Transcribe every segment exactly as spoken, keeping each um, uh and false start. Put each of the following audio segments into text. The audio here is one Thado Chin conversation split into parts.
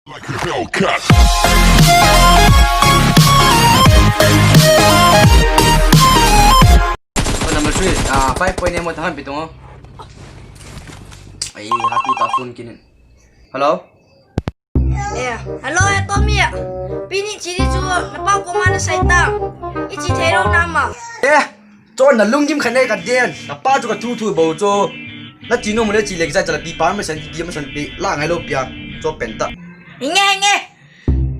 Like a Hellcat. Number three, ah, five point eight mo thang pitung. Ai, happy ta phone kinin. Hello? Eh, hello, eh, Tommy. Pini chiri chu, napa koma nasei ta. Ichi thei lou nama. Eh, Chon na lunggim khat nei ka den. Napa chu ka thu thu bou chu. Na chi nom le chi le kicha chala pi pa ma san pi ma san pi la ngai lou pia. Cho pen ta. Nge nge.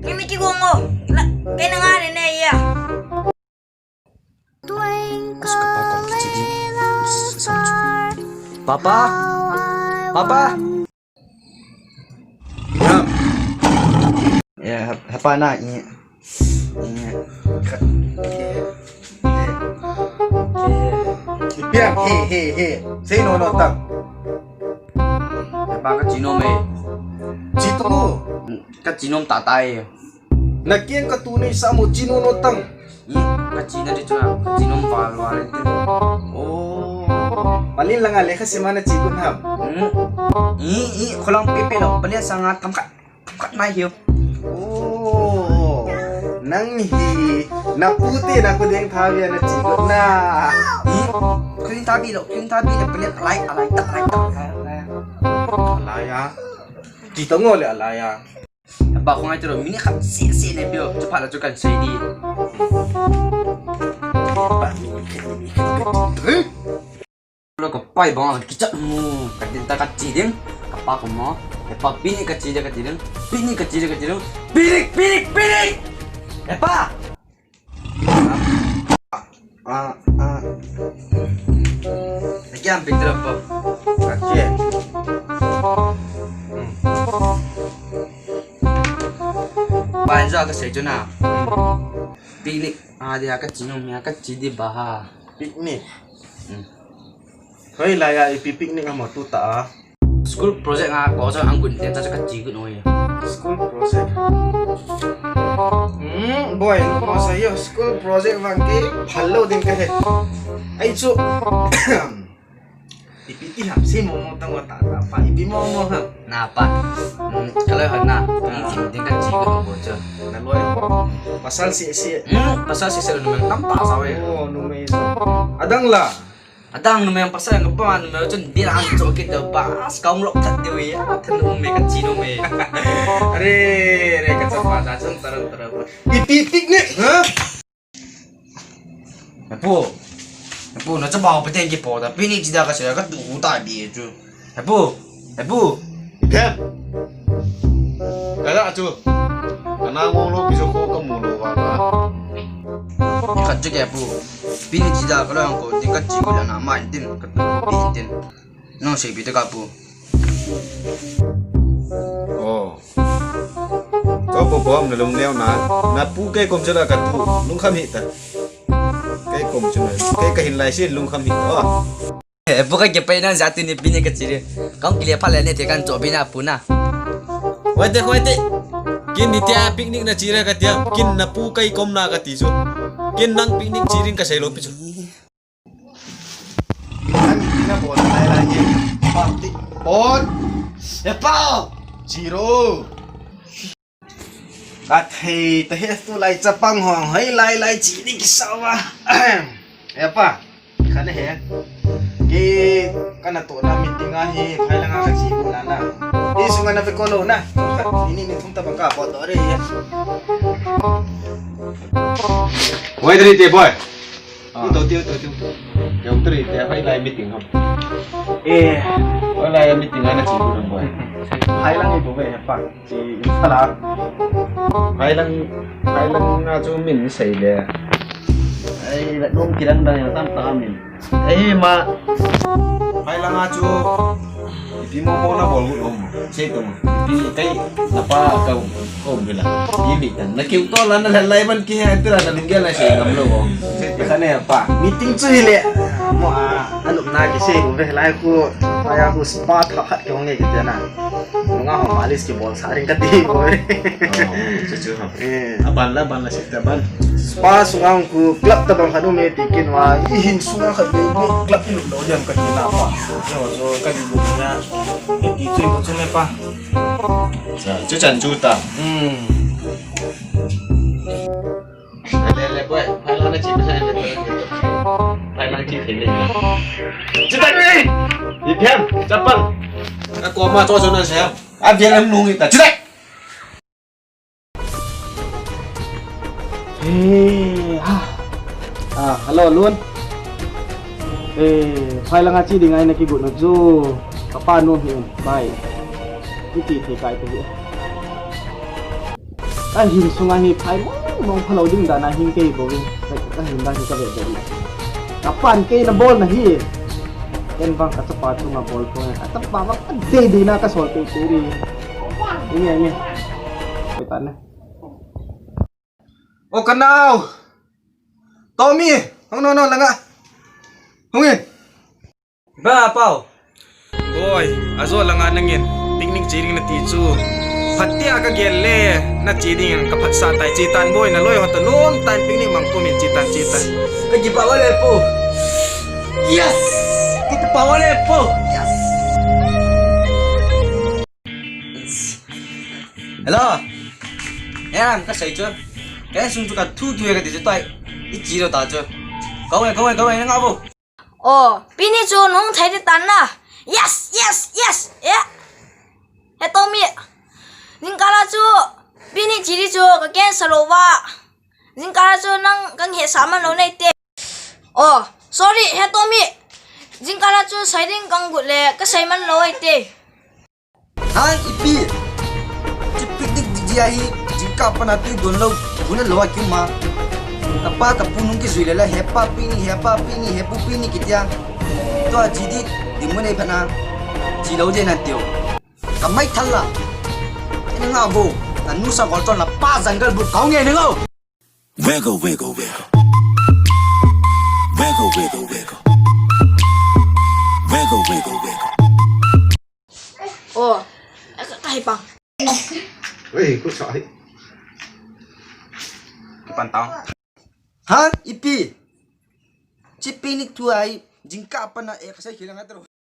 Nge mi ki gongo. La ke na nga ne ne ya. Papa. Papa. Ya, hap-, hapa na, i, i, i, i, he, he, he. Sei no, no, tang. Hapa ka chi nom e. Chi tu. Ka chi nom ta ta e. Na kiang ka tu nei sa mo chi no, no, tang. I, ka chi na di chu na, ka chi nom val val ti. Oh. Palin langa lekha sima na chi kun ham. Hmm. I, i, kholang pe pe lo, palin sanga tam khat, tam khat nai hiu. Oh. Nang hi, na pu te na ku deng tha bia na chi kun na. I, ku deng tha bi lo, ku deng tha bi lo, palin alai, alai, ta, alai, ta, alai, alai. Alai ya. Chi ta ngo le alai ya. Apa ko ngai tiro, minute khat sese ne pio, chu phat la chu kan sei di. Lo ko pai bang kichat mu, ka din ta ka chi ding, ka pa ko mo, e pa pini ka chi de ka ti ding, pini ka chi de ka ti ding, pini, pini, pini. E pa. Ah, ah. Lagi ambil terus apa? Kaki. Hmm. Banza ka sei chu na. Picnic. Ah, dia ka chi nom, ya ka chi di ba ha. Picnic. Hmm. Hoi la ya ipi picnic amo tu ta a. School project nga ko sa ang gun te ta ka chi gun oi. School project. Hmm, boy, mo sa yo school project vang ke phalo ding ka he. Ai chu. Ipi ti ham si mo mo tang wa ta ta pa ipi mo mo ha. Na pa. Hmm, kalau ha na. Ni ting ting ka chi gun bo cha. Na loi ko. Pasal si si. Hmm, pasal si si nu meng tam pa sa we. Oh, nu mei. Adang la. Adang numei pasal nga pa numei chun dil ang cho kit da bas kaung lok that diu ya than numei ka chi numei. Are, are ka chapa da chun taran taran. Ipi picnic, ha? Hepu. Hepu, na chapa pa ten ki po da picnic chi da ka cha ka tu ta bi chu. Hepu. Hepu. Ipi? Kala chu. Kana ngong lo kiso ko ka mu lo wa ka. Khat chu ke pu. Pini chi da ka lo yang ko, tin ka chi ko la na ma tin, ka tu pi tin. Nong sei pi te ka pu. Oh. Ko po bom na lung neo na. Na pu ke kom chu la ka tu. Lung kham hi ta. Ke kom chu na. Ke ka hin lai si lung kham hi ta. Eh, pu ka ke pai na ja tu ni pini ka chi de. Kong kile pha le ne te kan cho bi na pu na. Wai te, wai te. Kin ni tia picnic na chi re ka tia. Kin na pu kai kom na ka ti chu. Kin nang picnic chi ring ka sei lo pi chu. An pi na bol lai lai ye. Pam ti. Bol. E pa. Zero. Ka thei ta he tu lai chapang hong hei lai lai chi ni ki sa wa. E pa, kha le he. Ki ka na to na meeting a hi phai la nga ka chi ku na na. Ni su nga na pe ko lo na. Ni ni ni thum ta bang ka po to re he. Wai dri te boy. Ah. Ito, ito, ito, ito. Yang teri, te, phai lai meeting ham. Eh. Phai lai meeting ana chi ku boy. Phai lang ibu be pa. Chi phala. Phai lang, phai lang na chu min sei le. Ai, la dum kirang dang yang tam ta min. Ai ma. Phai lang a chu. Ipi mo mo na bol gu lom. Sei tung. Ipi kai na pa ka ko bila. Ipi tan. Na kiu to la na lai man ki ha tira na lungel na sei ngam lo. Sei ti khane pa. Meeting chu hi le. Mo a. Anu na ki sei gu ve lai ku. Pa ya ku spa tha khat ki hong nge ki te na. Nga ho malis ki bol sa ring ka ti ko. Oh, chu chu ha. Eh. A ban la, ban la sei ta ban. Spa sunga hong ku club ta bang khat um e ti kin wa. I hin sunga khat ni club i lo jam ka ti na pa. Jo jo ka di bu na. Iti chu ko chu ne pa. Chu chan chu ta. Hmm. Le, le, le, boy. Phai lang na chi, phai lang na chi. Phai lang chi thei le. Chi ta ni. Ipi ham, chapang. Ka koma cho cho na se. A vial am nung ita. Chi ta. Hey, ha. Ah, hello, Lun. Eh, phai langa chi ding ahi na kigot na chu. Ka pa nu hin, bai. Kiti thei kai te hi. Ka hin sunga hi phai mong mong phalou ding dan a hin kei bou in. Ka, ka hin dan hi ka ve ve. Ka pan kei na bol na hi. Ken vang ka chapa chunga bol ko. Ka chapa vang ka dei dei na ka sol te te ri. Nge, nge. Koi tan na. O ka nao. Tommy, hung no no langa. Hung in. Ba pau. Boy, ajo langa nangin picnic che ding nati chu. Phatea ka gel le, na che ding ka phatsah tai, che tan boy, na loi ho ta nom tan picnic mang kum in che tan, che tan. Ka kipa va le po. Yes! Ka kipa va le po. Yes! Hello. Em, ka sei chu. Ka sung chu ka thu thu ka ti chu tai. I chi lo ta chu. Ka wei, ka wei, ka wei, na nga bo. O, picnic chu nung thei ti tan na. Yes, yes, yes. Yeah. He Tommy. Jingkah a chu picnic che di chu ka cancel lou va. Jingkah a chu nang ka nge sa man lou nei te. O, sorry, he Tommy. Jingkah a chu sei ding ka ngut le, ka sei man lou ai te. Hai, ipi. Chi picnic di dia hi, jingkah pana tui don lou, huna lou a kima. Ka pa ka pu nung kijui le la, he pa picnic, he pa picnic, he pu picnic kitia. Tua chi di, di mun ei phana. Chi lou de na tio. Ka mai thal la. Ina nga bo, ka nu sa gol ton la pa jungle book kau nge ni ngo. Wiggle, wiggle, wiggle. Wiggle, wiggle, wiggle. Wiggle, wiggle, wiggle. O, ka, ka hi pang. Oi, ku sa hi. Kipan tao. Ha, ipi. Chi picnic thu ai, jingkah pana e ka sai khilang atro.